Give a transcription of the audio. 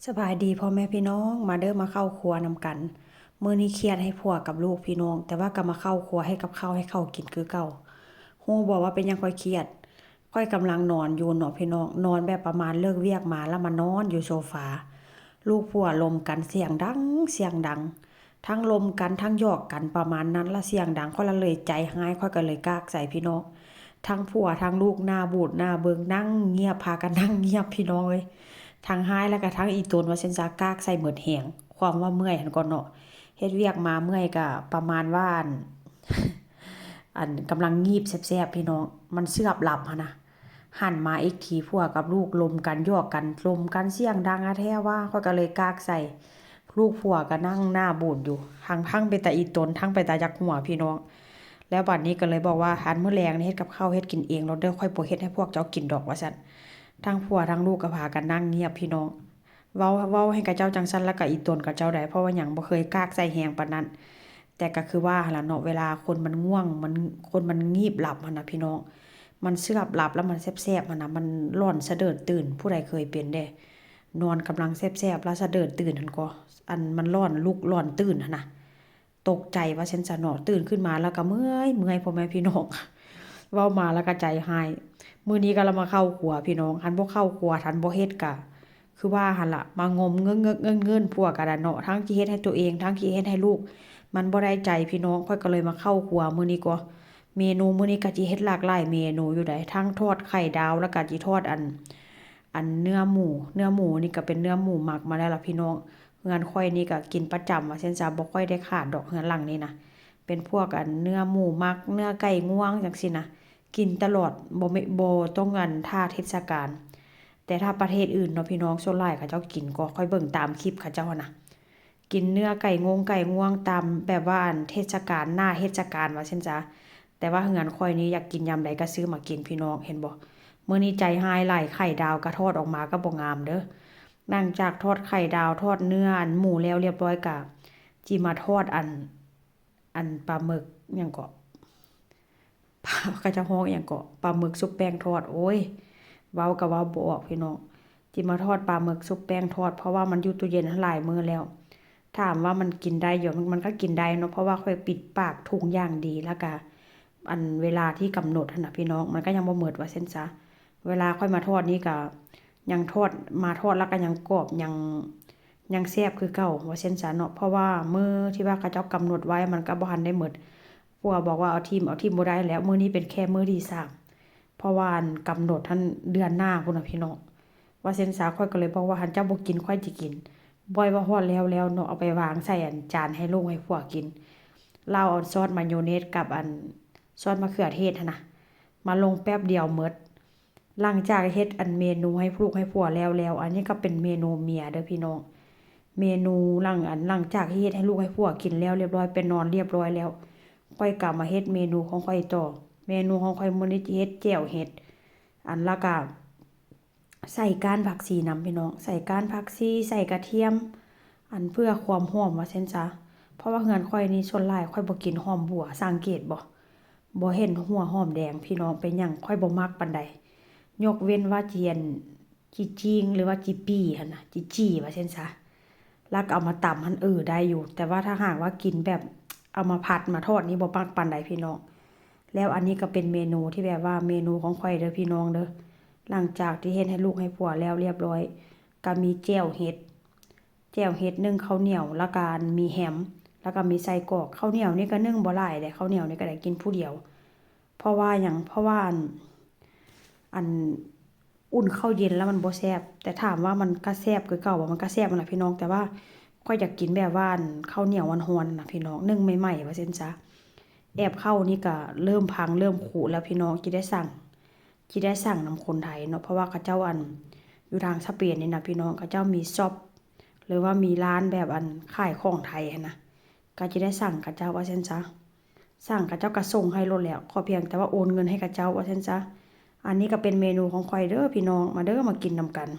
ສະບາຍດີພໍ່ແມ່ພີ່ນ້ອງ ມາເດີມາເຂົ້າຄົວນຳກັນ. ມື້ນີ້ຄຽດໃຫ້ຜົວກັບລູກພີ່ນ້ອງ ແຕ່ວ່າກໍມາເຂົ້າຄົວເຮັດກັບເຂົ້າໃຫ້ເຂົາກິນຄືເກົ່າ. ຮູ້ບໍ່ວ່າເປັນຫຍັງຂ້ອຍຄຽດ? ຂ້ອຍກຳລັງນອນຢູ່ເນາະພີ່ນ້ອງ, ນອນແບບປະມານເລີກວຽກມາແລ້ວມານອນຢູ່ໂຊຟາ. ລູກຜົວລົມກັນສຽງດັງ ສຽງດັງ. ທັງລົມກັນທັງຫຍອກກັນປະມານນັ້ນລະ ສຽງດັງ ຂ້ອຍລະເລີຍໃຈຮ້າຍ ຂ້ອຍກໍເລີຍກາກໃສ່ພີ່ນ້ອງ. ທັງຜົວທັງລູກໜ້າບູດໜ້າເບິ່ງ ນັ່ງງຽບ ພາກັນນັ່ງງຽບພີ່ນ້ອງເອີຍ. ທັງຮ້າຍແລ້ວກໍທັງອີ່ຕົນວ່າຊັ້ນຊະ ກາກໃສ່ໝົດແຮງ ຄວາມວ່າເມື່ອຍຫັ້ນກ່ອນເນາະ. ເຮັດວຽກມາເມື່ອຍກໍປະມານວ່າ ອັນ ອັນກຳລັງງີບແຊບໆ ພີ່ນ້ອງ ມັນເຊື່ອບຫຼັບຫັ້ນນະ. ຫັນມາອີກທີ ຜົວກັບລູກລົມກັນຫຍອກກັນ ລົມກັນສຽງດັງອະແທ້ວ່າ ຂ້ອຍກໍເລີຍກາກໃສ່. ລູກຜົວກໍນັ່ງໜ້າບູດຢູ່ ທັງ ທັງເປັນຕາອີ່ຕົນ ທັງເປັນຕາຢາກຫົວພີ່ນ້ອງ. ແລ້ວບາດນີ້ກໍເລີຍບອກວ່າ ອັນ ມື້ແລງນີ້ເຮັດກັບເຂົ້າເຮັດກິນເອງໂລດເດີ ຂ້ອຍບໍ່ເຮັດໃຫ້ພວກເຈົ້າກິນດອກ ວ່າຊັ້ນ. ທັງຜົວທັງລູກກໍພາກັນນັ່ງງຽບພີ່ນ້ອງ. ເວົ້າ ເວົ້າໃຫ້ຂະເຈົ້າຈັ່ງຊັ້ນ ແລ້ວກໍອີ່ຕົນຂະເຈົ້າໃດ ເພາະວ່າຫຍັງ ບໍ່ເຄີຍກາກໃສ່ແຮງປານນັ້ນ. ແຕ່ກໍຄືວ່າຫັ້ນລະເນາະ ເວລາຄົນມັນງ່ວງ ມັນ ຄົນມັນງີບຫຼັບຫັ້ນນະພີ່ນ້ອງ ມັນເຊື່ອບຫຼັບແລ້ວມັນແຊບໆຫັ້ນນະ ມັນຫຼອນສະເດີດຕື່ນ. ຜູ້ໃດເຄີຍເປັນເດ້ ນອນກຳລັງແຊບໆ ແລ້ວສະເດີດຕື່ນຫັ້ນກໍ ອັນ ມັນຫຼອນລຸກຫຼອນຕື່ນຫັ້ນນະ. ຕົກໃຈວ່າຊັ້ນຊະເນາະ ຕື່ນຂຶ້ນມາແລ້ວກໍເມື່ອຍ ເມື່ອຍ ພໍ່ແມ່ພີ່ນ້ອງ. ເວົ້າມາແລ້ວກໍໃຈຮ້າຍ. ມື້ນີ້ກໍລະມາເຂົ້າຄົວພີ່ນ້ອງ ຄັນບໍ່ເຂົ້າຄົວ ຄັນບໍ່ເຮັດກະ ຄືວ່າຫັ້ນລະ ມາງົມເງີກໆເງິ້ນໆ ຜົວກໍໄດ້ເນາະ ທັງຊິເຮັດໃຫ້ຕົວເອງ ທັງຊິເຮັດໃຫ້ລູກ ມັນບໍ່ໄດ້ໃຈພີ່ນ້ອງ. ຂ້ອຍກໍເລີຍມາເຂົ້າຄົວມື້ນີ້ກໍ ເມນູມື້ນີ້ກໍຊິເຮັດຫຼາກຫຼາຍເມນູຢູ່ໃດ໋ ທັງທອດໄຂ່ດາວ ແລ້ວກໍຊິທອດອັນ ອັນເນື້ອໝູ ເນື້ອໝູນີ້ກໍເປັນເນື້ອໝູໝັກມາແລ້ວລະພີ່ນ້ອງ. ເຮືອນຂ້ອຍນີ້ກໍກິນປະຈຳວ່າຊັ້ນຊະ ບໍ່ຄ່ອຍໄດ້ຂາດດອກເຮືອນຫຼັງນີ້ນະ ເປັນພວກອັນເນື້ອໝູໝັກ ເນື້ອໄກ່ງວງຈັ່ງຊີ້ນະ ກິນຕະຫຼອດ ບໍ່ແມ່ນ ບໍ່ຕ້ອງອັນຖ້າເທດສະການ. ແຕ່ຖ້າປະເທດອື່ນເນາະພີ່ນ້ອງ ສ່ວນຫຼາຍເຂົາເຈົ້າກິນ ກໍຂ້ອຍເບິ່ງຕາມຄລິບເຂົາເຈົ້າຫັ້ນນະ ກິນເນື້ອໄກ່ງົງໄກ່ງວງຕາມແບບວ່າອັນເທດສະການ ໜ້າເທດສະການວ່າຊັ້ນຊະ. ແຕ່ວ່າເຮືອນຂ້ອຍນີ້ຢາກກິນຍາມໃດກໍຊື້ມາກິນພີ່ນ້ອງ ເຫັນບໍ່? ມື້ນີ້ໃຈຮ້າຍຫຼາຍ ໄຂ່ດາວກໍທອດອອກມາກໍບໍ່ງາມເດີ. ຫຼັງຈາກທອດໄຂ່ດາວ ທອດເນື້ອອັນໝູແລ້ວລຽບຮ້ອຍ ກໍຊິມາທອດອັນ ອັນປາໝຶກຫຍັງເກາະ ປາ ເຂົາເຈົ້າຮ້ອງຫຍັງເກາະ ປາໝຶກຊຸບແປ້ງທອດ. ໂອ້ຍ ເວົ້າກໍເວົ້າບໍ່ອອກພີ່ນ້ອງ. ຊິມາທອດປາໝຶກຊຸບແປ້ງທອດ ເພາະວ່າມັນຢູ່ຕູ້ເຢັນຫຼາຍມື້ແລ້ວ. ຖາມວ່າມັນກິນໄດ້ຢູ່ ມັນ ມັນກໍກິນໄດ້ເນາະ ເພາະວ່າຂ້ອຍປິດປາກຖົງຢ່າງດີ ແລ້ວກະ ອັນເວລາທີ່ກຳນົດຫັ້ນນະພີ່ນ້ອງ ມັນກໍຍັງບໍ່ໝົດວ່າຊັ້ນຊະ. ເວລາຂ້ອຍມາທອດນີ້ກະຍັງທອດ ມາທອດແລ້ວກໍຍັງກອບ ຍັງ ຍັງແຊບຄືເກົ່າວ່າຊັ້ນຊະເນາະ ເພາະວ່າມື້ທີ່ວ່າເຂົາເຈົ້າກຳນົດໄວ້ມັນກໍບໍ່ທັນໄດ້ໝົດ. ຜົວບອກວ່າເອົາຖິ້ມ ເອົາຖິ້ມບໍ່ໄດ້ແລ້ວ ມື້ນີ້ເປັນແຄ່ມື້ທີສາມ ເພາະວ່າອັນກຳນົດຫັ້ນເດືອນໜ້າພຸ້ນນະພີ່ນ້ອງ ວ່າຊັ້ນຊະ. ຂ້ອຍກໍເລີຍບອກວ່າ ຄັນເຈົ້າບໍ່ກິນຂ້ອຍຈະກິນ. ບ່ອຍວ່າຮອດແລ້ວແລ້ວເນາະ ເອົາໄປວາງໃສ່ອັນຈານໃຫ້ລູກໃຫ້ຜົວກິນ. ລາວເອົາຊອດມາໂຍເນດກັບອັນຊອດມະເຂືອເທດຫັ້ນນະ ມາລົງແປັບດຽວໝົດ. ຫຼັງຈາກເຮັດອັນເມນູໃຫ້ລູກໃຫ້ຜົວແລ້ວແລ້ວ ອັນນີ້ກໍເປັນເມນູເມຍເດີພີ່ນ້ອງ. ເມນູຫຼັງ ອັນ ຫຼັງຈາກທີ່ເຮັດໃຫ້ລູກໃຫ້ຜົວກິນແລ້ວລຽບຮ້ອຍ ໄປນອນລຽບຮ້ອຍແລ້ວ ຂ້ອຍກໍມາເຮັດເມນູຂອງຂ້ອຍຕໍ່. ເມນູຂອງຂ້ອຍມື້ນີ້ຈະເຮັດແຈ່ວເຫັດ ອັນ ແລ້ວກໍໃສ່ກ້ານຜັກຊີນຳພີ່ນ້ອງ ໃສ່ກ້ານຜັກຊີ ໃສ່ກະທຽມ ອັນ ເພື່ອຄວາມຫອມວ່າຊັ້ນຊະ. ເພາະວ່າເຮືອນຂ້ອຍນີ້ສ່ວນຫຼາຍຂ້ອຍບໍ່ກິນຫອມບົວ ສັງເກດບໍ່? ບໍ່ເຫັນຫົວຫອມແດງພີ່ນ້ອງ ເປັນຫຍັງຂ້ອຍບໍ່ມັກປານໃດ. ຍົກເວັ້ນວ່າຈີ່ ອັນ ຈີ່ຈີງ ຫຼືວ່າຈີ່ປີ້ຫັ້ນນະ ຈີ່ຈີ່ວ່າຊັ້ນຊະ ແລ້ວກໍເອົາມາຕຳຫັ້ນ ເອີ ໄດ້ຢູ່. ແຕ່ວ່າຖ້າຫາກວ່າກິນແບບເອົາມາຜັດມາທອດນີ້ບໍ່ມັກປານໃດພີ່ນ້ອງ. ແລ້ວອັນນີ້ກໍເປັນເມນູທີ່ແບບວ່າເມນູຂອງຂ້ອຍເດີພີ່ນ້ອງເດີ. ຫຼັງຈາກທີ່ເຮັດໃຫ້ລູກໃຫ້ຜົວແລ້ວລຽບຮ້ອຍ ກໍມີແຈ່ວເຫັດ ແຈ່ວເຫັດ ໜຶ້ງເຂົ້າໜຽວ ແລ້ວກະມີແຮມ ແລ້ວກະມີໄສ້ກອກ. ເຂົ້າໜຽວນີ້ກະໜຶ້ງບໍ່ຫຼາຍເດ້ ເຂົ້າໜຽວນີ້ກະໄດ້ກິນຜູ້ດຽວ. ເພາະວ່າຫຍັງ? ເພາະວ່າ ອັນ ອັນ ອຸ່ນເຂົ້າເຢັນແລ້ວມັນບໍ່ແຊບ. ແຕ່ຖາມວ່າມັນກະແຊບຄືເກົ່າບໍ່? ມັນກະແຊບຫັ້ນລະພີ່ນ້ອງ ແຕ່ວ່າຂ້ອຍຢາກກິນແບບວ່າ ອັນ ເຂົ້າໜຽວຮ້ອນໆນະພີ່ນ້ອງ ໜຶ້ງໃໝ່ໆວ່າຊັ້ນຊະ. ແອບເຂົ້ານີ້ກະເລີ່ມພັງເລີ່ມຄຸແລ້ວພີ່ນ້ອງ ຊິໄດ້ສັ່ງ ຊິໄດ້ສັ່ງນຳຄົນໄທເນາະ ເພາະວ່າເຂົາເຈົ້າ ອັນ ຢູ່ທາງສະເປນນີ້ນະພີ່ນ້ອງ ເຂົາເຈົ້າມີຊັອບ ຫຼືວ່າມີຮ້ານແບບ ອັນ ຂາຍຂອງໄທຫັ້ນນະ ກໍຈະໄດ້ສັ່ງເຂົາເຈົ້າວ່າຊັ້ນຊະ. ສັ່ງເຂົາເຈົ້າກໍສົ່ງໃຫ້ໂລດແຫຼະ ຂໍພຽງແຕ່ວ່າໂອນເງິນໃຫ້ເຂົາເຈົ້າວ່າຊັ້ນຊະ. ອັນນີ້ກໍເປັນເມນູຂອງຂ້ອຍເດີພີ່ນ້ອງ ມາເດີມາກິນນຳກັນ.